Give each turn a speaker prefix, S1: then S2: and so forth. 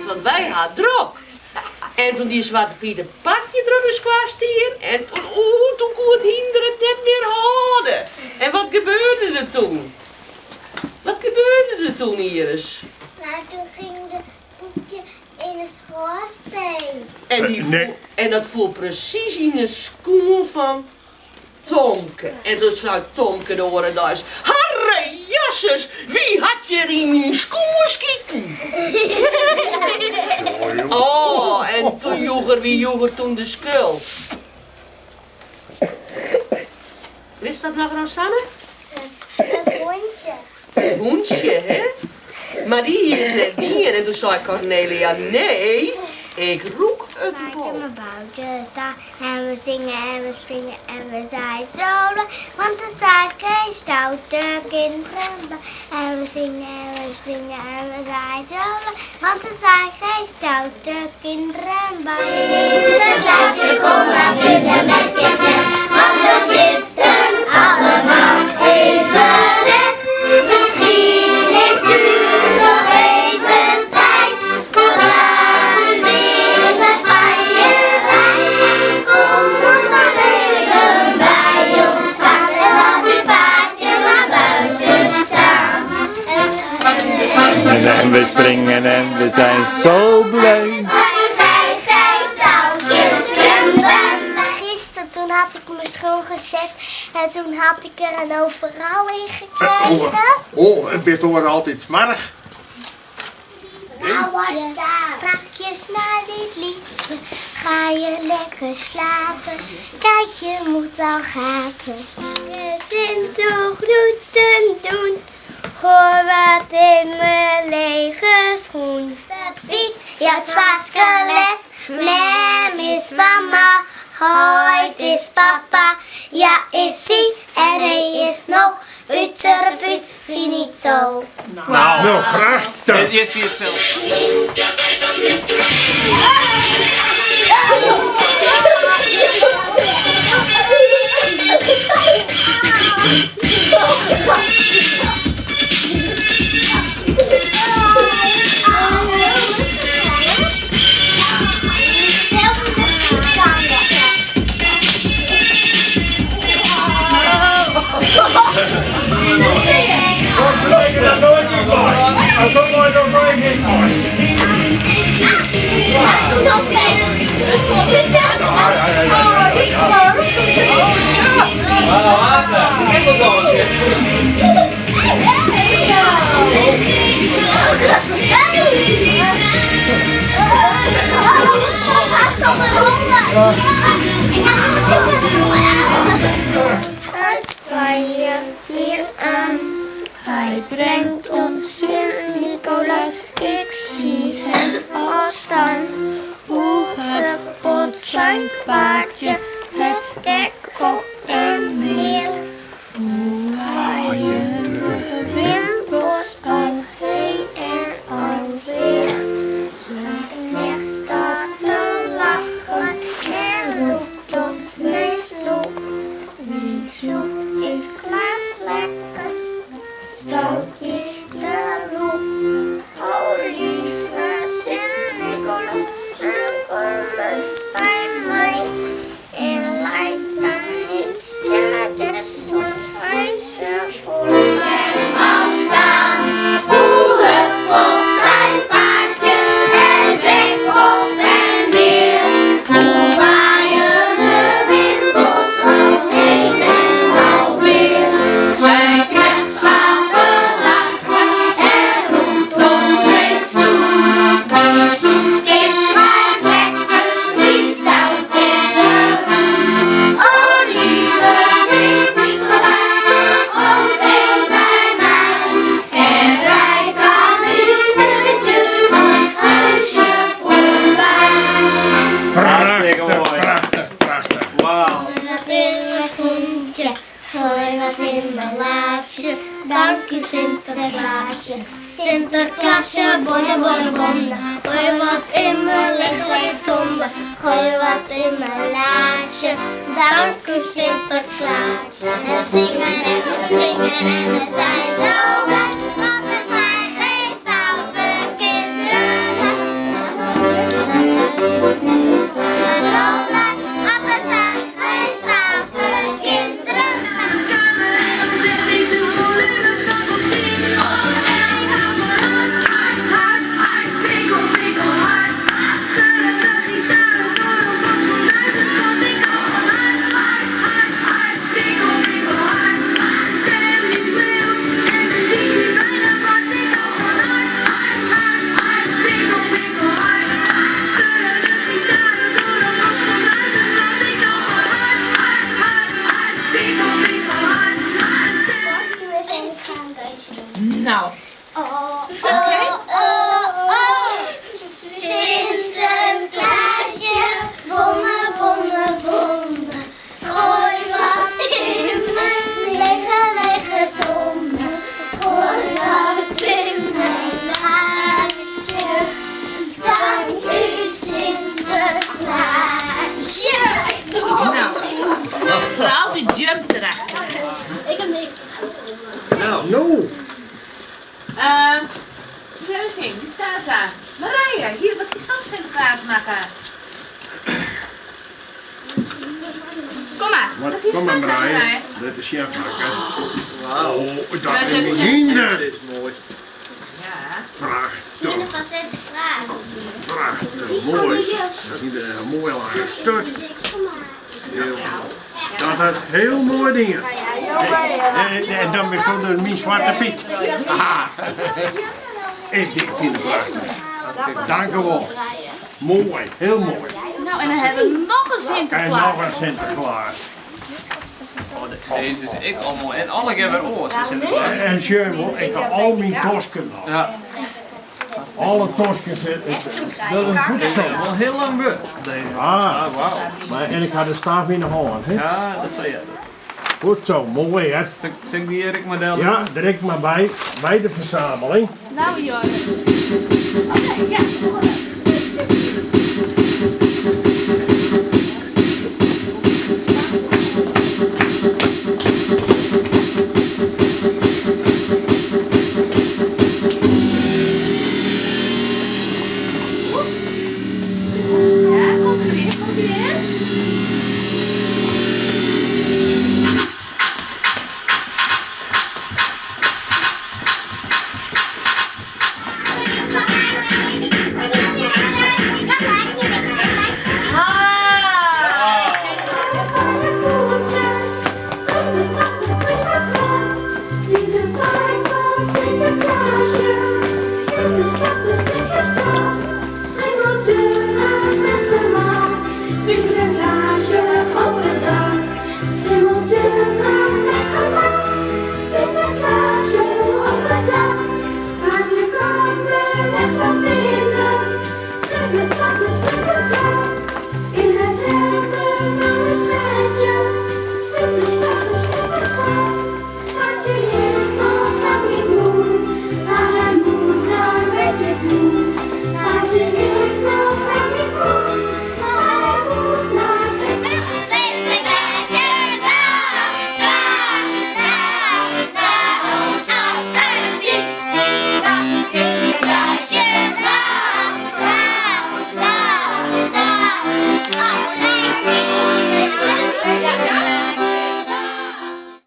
S1: want wy ha drok. En toen die Swarte Piet it pakje troch de skoarstien en toen, oeh, toen koe it hynder it net mear hâlde. En wat gebeurde der toen? Wat gebeurde der toen, Iris?
S2: Nou, toen ging de poepje in de schoorsteen.
S1: En, die foel, en dat foel presys yn de skoen fan Tomke. En toen sei Tomke de oare deis, Harre jasses, wie hat hjir yn myn skoen skiten? Oh, en toen joech er, wie joech er toen de skuld? Wist dat noch, Rosanne?
S2: It hûntsje.
S1: It hûntsje, hè? Mar dy hie it net dien en doe sei Kornelia, nee, ik rûk it wol.
S2: Maatje, boutje staan en we zingen en we springen en we zijn zo blij, want er zijn geen stoute kinderen bij. En we zingen en we springen en we zijn zo blij, want er zijn geen stoute kinderen bij. Sinterklaasje, kom maar binnen met je knecht, want we zitten allemaal even recht. Misschien heeft u nog even tijd, voordat u weer naar Spanje rijdt. Kom nog maar even bij ons staan en laat uw paardje maar buiten staan. En we zingen
S3: En we springen en we zijn zo blij.
S2: Er zijn geen stoute kinderen. Gisteren toen had ik mijn schoen gezet en toen had ik er een overal in gekregen.
S4: Oh, en bist oare altyd smoarch?
S2: Strakjes na dit liedje ga je lekker slapen. Kijk, je moet al gapen. Je Sinto groeten doen. Gooi wat in mijn lege schoen. De Piet jout Spaanske les. Mem is mama, heit is papa. Ja is sí en nee is no. Uterput finito.
S4: Nou, prachtich!
S5: Hjir siet sels.
S2: Uit Spanje hier aan. Hij brengt ons Sint-Nicolaas, ik zie hem al staan. Hoe huppelt zijn paardje, het dek op en neer. Hoe waaien de wimpels al heen en alweer. Zijn knecht staat te lachen en roept tot zijn snoep. Wie zoet is klaar lekker, stout is de roep. O lieve Sint-Nicolaas, kom eens bij mij. En rijd dan niet stilletjes ons huisje voorbij. Al staan, hoe huppelt zijn paardje, het dek op en neer. Hoe waaien de wimpels al heen en alweer. Zijn knecht staat te lachen en roept tot zijn stoet. Wie zoet is smaakt lekker, wie stout is de roe. O lieve Sint-Nicolaas, kom eens bij mij. En rijd dan niet stilletjes ons huisje voorbij.
S5: Hartstikke
S4: Prachtich,
S5: mooi.
S4: prachtich, prachtich.
S5: Wauw.
S2: Gooi wat in mijn schoentje, gooi wat in mijn laarsje. Dank u Sinterklaasje. Sinterklaasje, bonne, bonne, bonne. Gooi wat in mijn legletombe, gooi wat in mijn laarsje. Dank u Sinterklaasje. We zingen en we springen en we zijn zo blij, want er zijn geen stoute kinderen bij.
S6: Staat daar. Marije, hier, wat is dat Sinterklaas makke? Kom maar.
S4: Wat,
S6: Wat is
S4: kom maar
S6: dat dan,
S4: Marije.
S6: Marije?
S4: Dat is chef makke. Oh, dat
S6: Zullen we
S4: is
S6: eens
S4: een
S6: even
S4: hinder.
S5: Dit is mooi.
S6: Ja.
S4: Prachtig,
S2: van Sinterklaas.
S4: prachtig, mooi. Dat is een mooi lange stut. Dat had heel mooi dingen. En dan weer komt er mijn zwarte piet. Aha. Ik vind het prachtig. Dank u wel. Mooi, heel mooi.
S7: Nou, en dan hebben we nog een
S4: En
S7: Sinterklaas.
S4: nog een Sinterklaas.
S5: Oh, deze is ik al mooi. En alle keer weer oors.
S4: En, en Sherman, ik heb al mijn tosken nog.
S5: Ja.
S4: Alle tosken zitten. Dat is een goed
S5: Deze
S4: zo.
S5: is al heel lang beurt. Deze.
S4: Ah,
S5: Ah, wauw.
S4: maar, en ik had de staaf in de hand. Hè?
S5: Ja, dat zei je.
S4: Goed zo, mooi hè.
S5: Zal ik die Erik model?
S4: Ja, direct maar bij, bij de verzameling.
S7: Nou, joh.
S6: Oké, ja. Ja, komt u weer, komt u weer.
S8: Is het tijd van Sinterklaasje? Stappen, stappen,